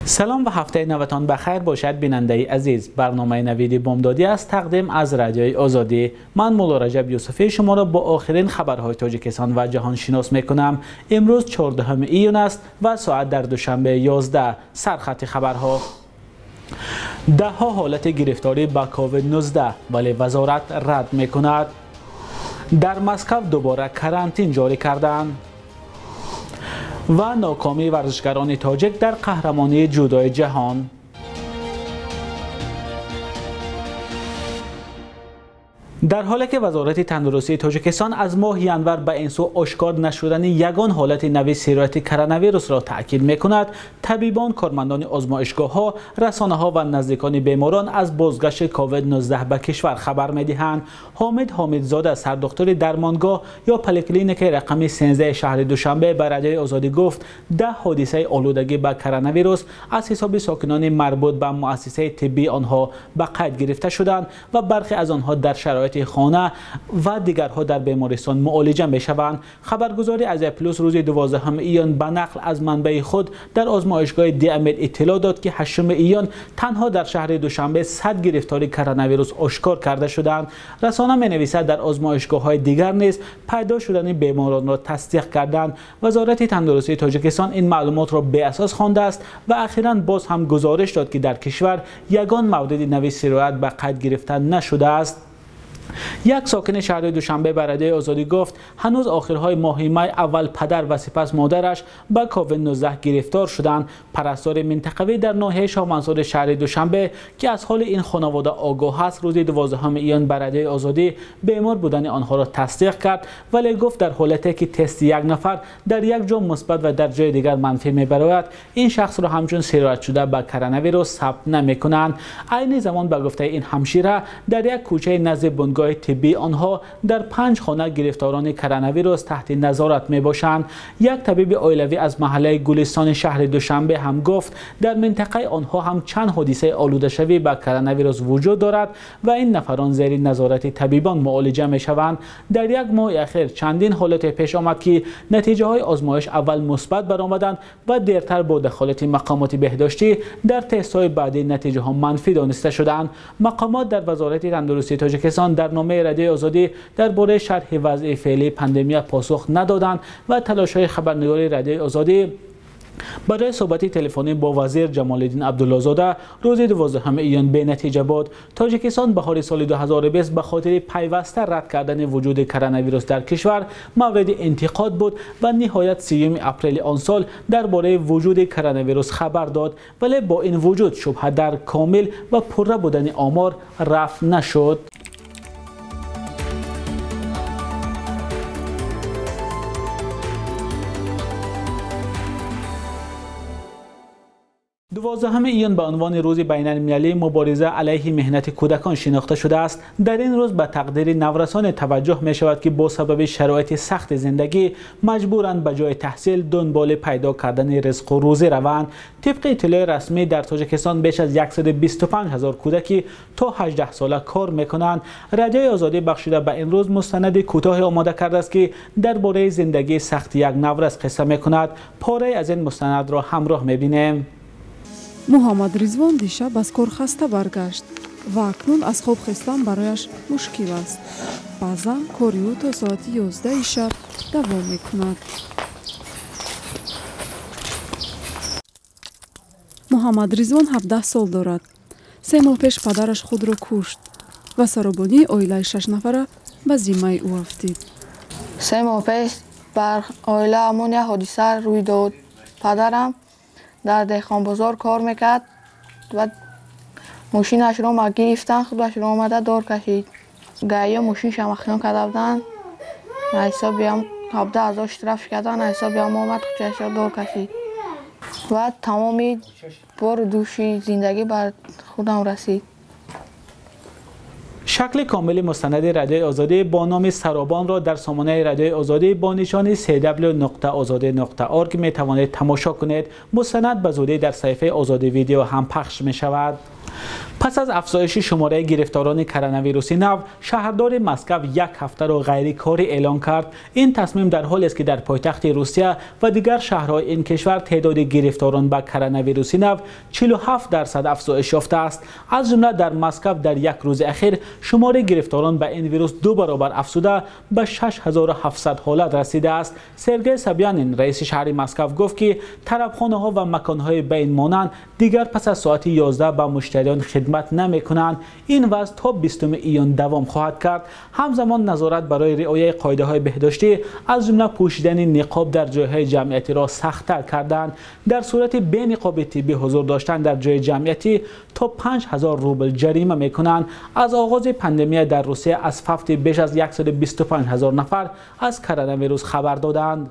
Салом ва ҳафтаи навтон бахайр бошад, бинандаи азиз. Барномаи Навиди Бомдодӣ аст, тақдим аз Радиои Озодӣ. Ман Мулло Раҷаб Юсуфӣ шуморо бо охирин хабарҳои Тоҷикистон ва ҷаҳон шинос мекунам. Имрӯз 14 июн аст ва соат дар Душанбе 11. Сархати хабарҳо. Даҳҳо ҳолати гирифторӣ ба COVID-19, вале вазорат рад мекунад. Дар Москва дубора карантин ҷорӣ карданд. Ва нокомии варзишгарони тоҷик дар қаҳрамонии ҷудои ҷаҳон. Дар ҳоле ки Вазорати тандурустии Тоҷикистон аз моҳи январ ба ин сӯ ошкор нашудани ягон ҳолати нави сирояти коронавирусро таъкид мекунад, табибон, кормандони озмоишгоҳҳо, расонаҳо ва наздикони беморон аз бозгашти COVID-19 ба кишвар хабар медиҳанд. Ҳомид Ҳомидзода, сардухтури дармонгоҳ ё поликлиникаи рақами 13 шаҳри Душанбе, ба Радиои Озодӣ гуфт, 10 ҳодисаи олудагӣ ба коронавирус аз ҳисоби сокинони марбут ба муассисаи тиббии онҳо ба қайд гирифта шуданд ва бархе аз онҳо дар шароити хона ва дигарҳо дар бемористон муолиҷа мешаванд. Хабаргузори Азия Плюс рӯзи 12 июн ба нақл аз манбаи худ дар озмоишгоҳи Диамед иттилоъ дод, ки 8 июн танҳо дар шаҳри Душанбе 100 гирифтори коронавирус ошкор карда шуданд. Расона менависад, дар озмоишгоҳҳои дигар низ пайдо шудани беморонро тасдиқ карданд. Вазорати тандурустии Тоҷикистон ин маълумотро беасос хондааст ва ахиран боз ҳам гузориш дод, ки дар кишвар ягон мавриди нави сироят ба қайд гирифта нашудааст. Як сокини шаҳри Душанбе ба Радиои Озодӣ гуфт, ҳанӯз охирҳои моҳи май аввал падар ва сипас модараш ба COVID-19 гирифтор шуданд. Парастори минтақавӣ дар ноҳияи Шоҳмансури шаҳри Душанбе, ки аз ҳоли ин хонавода огоҳ аст, рӯзи 12 июн ба Радиои Озодӣ бемор будани онҳоро тасдиқ кард, вале гуфт дар ҳолате ки тести як нафар дар як ҷо мусбат ва дар ҷои дигар манфӣ мебарояд, ин шахсро ҳамчун сироятшуда ба коронавирус сабт намекунанд. Айни замон ба гуфтаи ин ҳамшира, дар як кӯчаи назди бунгоҳи тиббии онҳо дар 5 хона гирифторони коронавирус таҳти назорат мебошанд. Як табиби оилавӣ аз маҳаллаи Гулистони шаҳри Душанбе ҳам гуфт, дар минтақаи онҳо ҳам чанд ҳодисаи олудашавӣ ба коронавирус вуҷуд дорад ва ин нафарон зери назорати табибон муолиҷа мешаванд. Дар як моҳи ахир чандин ҳолате пеш омад, ки натиҷаҳои озмоиш аввал мусбат баромаданд ва дертар бо дахолати мақомоти беҳдоштӣ дар тестҳои баъдӣ натиҷаҳо манфӣ дониста шуданд. Мақомот дар Вазорати тандурустии Тоҷикистон дар номаи Радиои Озодӣ дар бораи шарҳи вазъи феълии пандемия посух надоданд ва талошҳои хабарнигори Радиои Озодӣ барои суҳбати телефонӣ бо вазир Ҷамолиддин Абдуллозода рӯзи 12 июн бенатиҷа буд. Тоҷикистон баҳори соли 2020 ба хотири пайваста рад кардани вуҷуди коронавирус дар кишвар мавриди интиқод буд ва ниҳоят 30 апрели он сол дар бораи вуҷуди коронавирус хабар дод, вале бо ин вуҷуд шубҳа дар комил ва пурра будани омор рафъ нашуд. 12 июн ба унвони рӯзи байналмилалии мубориза алайҳи меҳнати кӯдакон шинохта шудааст. Дар ин рӯз ба тақдири наврасоне таваҷҷӯҳ мешавад, ки бо сабаби шароити сахти зиндагӣ маҷбуранд ба ҷои таҳсил дунболи пайдо кардани ризқу рӯзӣ раванд. Тибқи иттилои расмӣ дар Тоҷикистон беш аз 125 ҳазор кӯдаки то 18 сола кор мекунанд. Радиои Озодӣ бахшида ба ин рӯз мустанади кӯтоҳе омода кардааст, ки дар бораи зиндагии сахти як наврас қисса мекунад. Порае аз ин мустанадро ҳамроҳ мебинем. Муҳаммад Ризвон дишаб аз кор хаста баргашт ва акнун аз хоб хестан барояш мушкил аст. Баъзан кори ӯ то соати 11 шаб давом мекунад. Муҳаммад Ризвон 17 сол дорад. 3 моҳ пеш падараш худро кушт ва саробонии оилаи 6 нафара ба зиммаи ӯ афтид. 3 моҳ пеш бар оилаамон як ҳодиса рӯй дод. Падарам дар деҳқонбозор кор мекард ва мошинашро гирифтан, худашро омада дор кашид. Гаиё мошинша махён карда буданд, ҳисобиам 17 ҳазор штраф карданд, ҳисобиам омад худашро дор кашид ва тамоми бору дӯши зиндагӣ бар худам расид. Шакли комили мустанади Радиои Озодӣ бо номи Саробонро дар сомонаи Радиои Озодӣ бо нишони cw.ozodi.org метавонед тамошо кунед. Мустанад ба зудӣ дар саҳифаи Озодӣ видео ҳам пахш мешавад. Пас аз афзоиши шумораи гирифторони коронавируси нав, шаҳрдори Москва як ҳафтаро ғайрикорӣ эълон кард. Ин тасмим дар ҳолест, ки дар пойтахти Русия ва дигар шаҳрҳои ин кишвар теъдоди гирифторон ба коронавируси нав 47% афзоиш ёфтааст. Аз ҷумла дар Москва дар як рӯзи ахир шумори гирифторон ба ин вирус 2 баробар афзуда ба 6700 ҳолат расидааст. Сергей Собянин, раиси шаҳри Москва, гуфт, ки тарабхонаҳо ва маконҳои ба ин монанд дигар пас аз соати 11 ба муштариён хидмат намекунанд. Ин вазъ то 20 июн давом хоҳад кард. Ҳамзамон назорат барои риояи қоидаҳои беҳдоштӣ, аз ҷумла пӯшидани ниқоб дар ҷойҳои ҷамъиятиро сахттар карданд. Дар сурати бениқоби тиббӣ ҳузур доштан дар ҷои ҷамъиятӣ то 5000 рубл ҷарима мекунанд. Аз оғози пандемия дар Русия аз фавти беш аз 125 000 нафар аз коронавирус хабар доданд.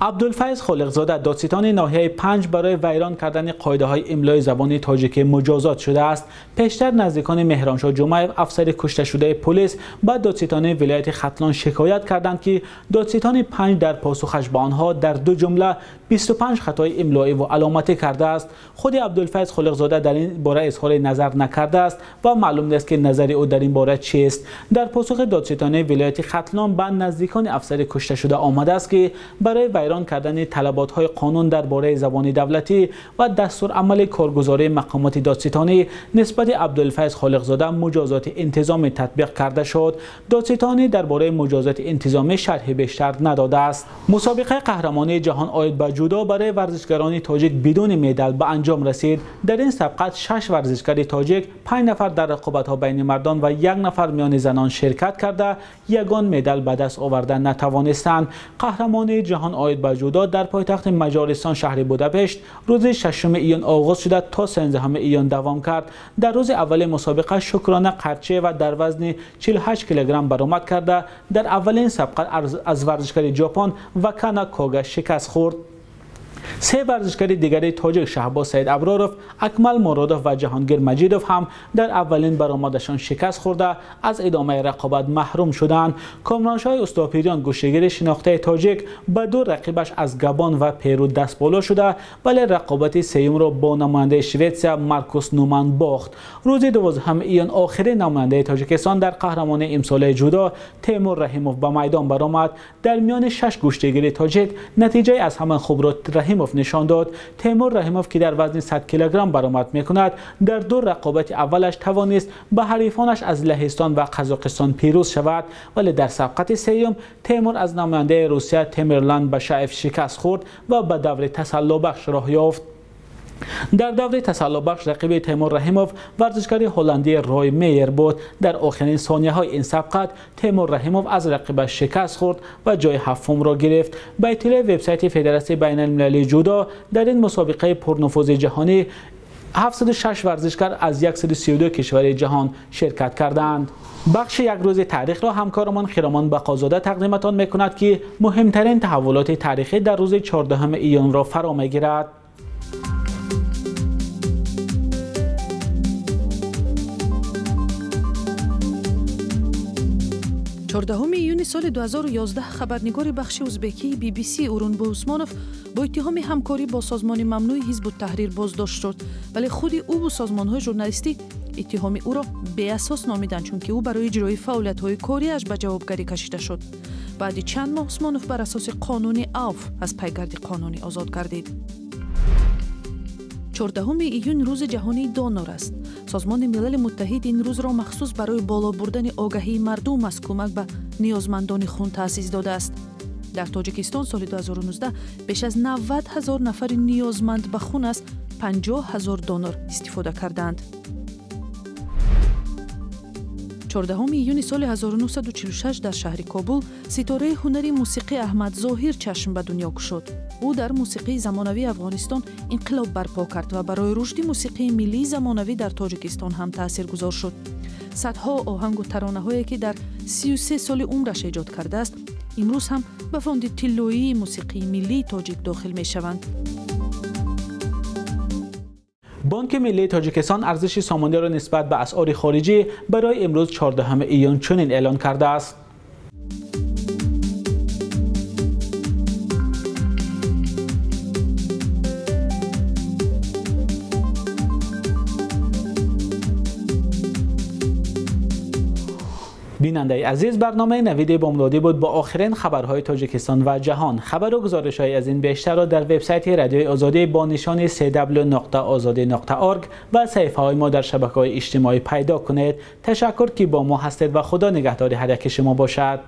Абдулфайз Холиқзода, додситони ноҳияи 5, барои вайрон кардани қоидаҳои имлои забони тоҷикӣ муҷозот шудааст. Пештар наздикони Меҳроншоҳ Ҷумаев, афсари кушташудаи полис, ба додситони вилояти Хатлон шикоят карданд, ки додситони 5 дар посухаш ба онҳо дар 2 ҷумла 25 хатои имлоӣ ва аломатӣ кардааст. Худи Абдулфайз Холиқзода дар ин бора изҳори назар накардааст ва маълум нест, ки назари ӯ дар ин бора чист. Дар посухи додситони вилояти Хатлон ба наздикони афсари кушташуда омадааст, ки барои вайрон кардани талаботҳои қонун дар бораи забони давлатӣ ва дастурамали коргузории мақомоти додситонӣ нисбати Абдулфайз Холиқзода муҷозоти интизомӣ татбиқ карда шуд. Додситонӣ дар бораи муҷозоти интизомӣ шарҳи бештар надодааст. Мусобиқаи қаҳрамонии ҷаҳон оид ба ҷудо барои варзишгарони тоҷик бидуни медал ба анҷом расид. Дар ин сабқат 6 варзишгари тоҷик, 5 нафар дар рақобатҳо байни мардон ва 1 нафар миёни занон ширкат карда, ягон медал ба даст оварда натавонистанд. Қаҳрамонии ҷаҳон оид ба ҷудо дар пойтахти Маҷористон, шаҳри Будапешт, рӯзи 6 июн оғоз шуда то 13 июн давом кард. Дар рӯзи аввали мусобиқа Шукрона Қарчиева дар вазни 48 килограмм баромад карда, дар аввалин сабқат аз варзишгари Ҷопон Вакана Кога шикаст хӯрд. 3 варзишгари дигари тоҷик, Шаҳбоз Саид Аброров, Акмал Муродов ва Ҷаҳонгир Маҷидов ҳам дар аввалин баромадашон шикаст хӯрда, аз идомаи рақобат маҳрум шуданд. Комроншоҳи Устопириён, гӯштигири шинохтаи тоҷик, ба 2 рақибаш аз Габон ва Перу дастболо шуда, вале рақобати сеюмро бо намояндаи Шветсия Маркус Нуман бохт. Рӯзи 12 июн охирин намояндаи Тоҷикистон дар қаҳрамонии имсолаи ҷудо Темур Раҳимов ба майдон баромад. Дар миёни 6 гӯштигири тоҷик натиҷаи аз ҳама хубро Раҳимов нишон дод. Темур Раҳимов, ки дар вазни 100 килограмм баромад мекунад, дар 2 рақобати аввалаш тавонист ба ҳарифонаш аз Лаҳистон ва Қазоқистон пирӯз шавад, вале дар сабқати сеюм Темур аз намояндаи Русия Темирлан Башаев шикаст хӯрд ва ба даври тасаллобахш роҳ ёфт. Дар даври тасаллобахш рақиби Темур Раҳимов варзишгари ҳолландии Рой Мейер буд. Дар охирин сонияҳои ин сабқат Темур Раҳимов аз рақибаш шикаст хӯрд ва ҷои ҳафтумро гирифт. Ба иттилои вебсайти Федератсияи байналмилалии ҷудо, дар ин мусобиқаи пурнуфузи ҷаҳонӣ 706 варзишгар аз 132 кишвари ҷаҳон ширкат кардаанд. Бахши як рӯзи таърихро ҳамкорамон Хиромон Бақозода тақдиматон мекунад, ки муҳимтарин таҳаввулоти таърихӣ дар рӯзи 14 июнро фаро мегирад. 14 июни соли 2011 хабарнигори бахши узбекии BBC Урунбо Усмонов бо иттиҳоми ҳамкорӣ бо созмони мамнӯи Ҳизбу Таҳрир боздошт шуд, вале худи ӯву созмонҳои журналистӣ иттиҳоми ӯро беасос номиданд, чунки ӯ барои иҷрои фаъолиятҳои кориаш ба ҷавобгарӣ кашида шуд. Баъди чанд моҳ Усмонов бар асоси қонуни авф аз пайгарди қонунӣ озод гардид. 14 июн рӯзи ҷаҳонии донор аст. Созмони Милали Муттаҳид ин рӯзро махсус барои боло бурдани огаҳии мардум аз кӯмак ба ниёзмандони хун таъсис додааст. Дар Тоҷикистон соли 2019 беш аз 90 ҳазор нафари ниёзманд ба хун аз 50 ҳазор донор истифода кардаанд. 14 июни соли 1946 дар шаҳри Кобул ситораи ҳунари мусиқӣ Аҳмад Зоҳир чашм ба дунё кушод. Ӯ дар мусиқии замонавии Афғонистон инқилоб барпо кард ва барои рушди мусиқии миллии замонавӣ дар Тоҷикистон ҳам таъсиргузор шуд. Садҳо оҳангу таронаҳое ки дар 33 соли умраш эҷод кардааст, имрӯз ҳам ба фонди тиллоии мусиқии миллии тоҷик дохил мешаванд. Бонки Миллии Тоҷикистон арзиши сомониро нисбат ба асъори хориҷӣ барои имрӯз 14 июн чунин эълон кардааст. Бинандаи азиз, барномаи Навиди Бомдодӣ буд бо охирин хабарҳои Тоҷикистон ва ҷаҳон. Хабару гузоришҳои аз ин бештарро дар вебсайти Радиои Озодӣ бо нишони cw.ozodi.org ва саҳифаҳои мо дар шабакаҳои иҷтимоӣ пайдо кунед. Ташаккур, ки бо мо ҳастед, ва Худо нигаҳдори ҳар яки шумо бошад.